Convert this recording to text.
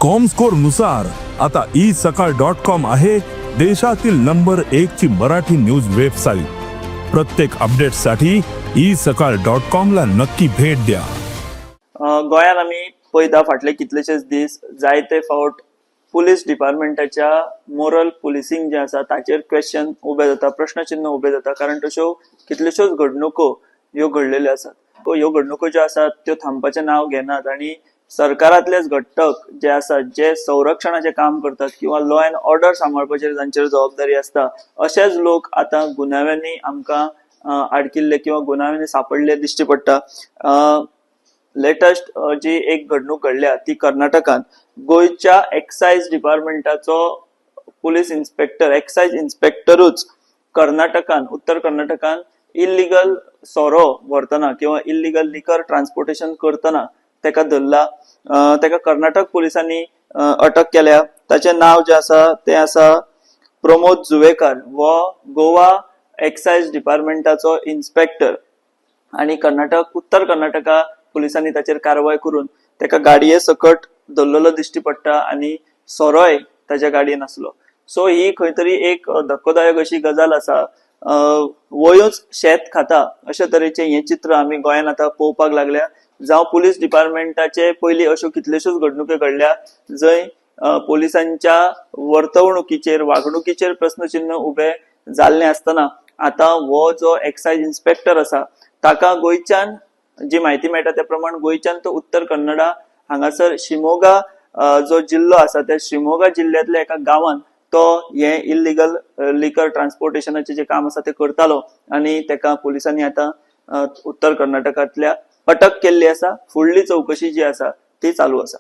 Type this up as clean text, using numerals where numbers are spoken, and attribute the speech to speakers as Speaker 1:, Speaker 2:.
Speaker 1: Comscore नुसार आता E सकाळ डॉट कॉम आहे देशातील नंबर एक ची मराठी न्यूज वेबसाईट. प्रत्येक अपडेटसाठी ई सकाळ डॉट कॉम ला नक्की भेट द्या.
Speaker 2: गोंयांत आमी पळयता, फाटले कितलेशेच दीस जायते फावट पुलीस डिपार्टमेंटाच्या मोरल पुलिसींग जें आसा ताचेर क्वेश्चन उबे जाता, प्रश्नचिन्ह उबे जाता, कारण तश्यो कितल्योश्योच घडणुको ह्यो घडलेल्यो आसात. ह्यो घडणुको ज्यो आसात त्यो थांबपाचें नांव घेनात आनी सरकारांतलेच घटक जे आसात, जे संरक्षणाचें काम करतात किंवा लॉ अँड ऑर्डर सांबाळपाचेर जांचेर जबाबदारी आसता, अशेच लोक आतां गुन्यांवांनी आमकां आडकिल्ले किंवा गुन्यांवांनी सापडले दिश्टी पडटा. लेटस्ट जी एक घडणूक घडल्या ती कर्नाटकान गोंयच्या एक्सायज डिपार्टमेंटाचो पुलीस इन्स्पेक्टर, एक्सायज इन्स्पेक्टरूच कर्नाटकान, उत्तर कर्नाटकान इल्लिगल सोरो व्हरतना किंवा इल्लिगल लिकर ट्रान्सपोर्टेशन करतना तेका धरला. तेका कर्नाटक पुलिसांनी अटक केल्या. ताचें नांव जें आसा तें आसा प्रमोद जुवेकर. हो गोवा एक्सायज डिपार्टमेंटाचो इन्स्पेक्टर आणि कर्नाटक, उत्तर कर्नाटका पुलिसांनी ताचेर कारवाय करून तेका गाडये सकट धरलेलो दिश्टी पडटा आनी सोरोय ताच्या गाडयेन आसलो. सो ही खंय तरी एक धक्कोदायक अशी गजाल आसा. वयूच शेत खाता अशे तरेचें हें चित्र आमी गोंयांत आतां पळोवपाक लागल्या. जावं पुलीस डिपार्टमेंटाचे पयलीं अश्यो कितल्योश्योच घडणुको घडल्या जंय पोलिसांच्या वर्तवणुकीचेर, वागणुकीचेर प्रस्नचिन्ह उबे जाल्लें आसतना आतां हो जो एक्सायज इन्स्पेक्टर आसा ताका गोंयच्यान जी म्हायती मेळटा त्या प्रमाण गोंयच्यान तो उत्तर कन्नडा हांगासर शिमोगा जो जिल्लो आसा त्या शिमोगा जिल्ल्यांतल्या एका गांवान तो हे इल्लिगल लिकर ट्रान्सपोर्टेशनाचें जे काम आसा तें करतालो आनी तेका पुलिसांनी आतां उत्तर कर्नाटकांतल्या अटक केल्ली आसा. फुडली चवकशी जी आसा ती चालू आसा.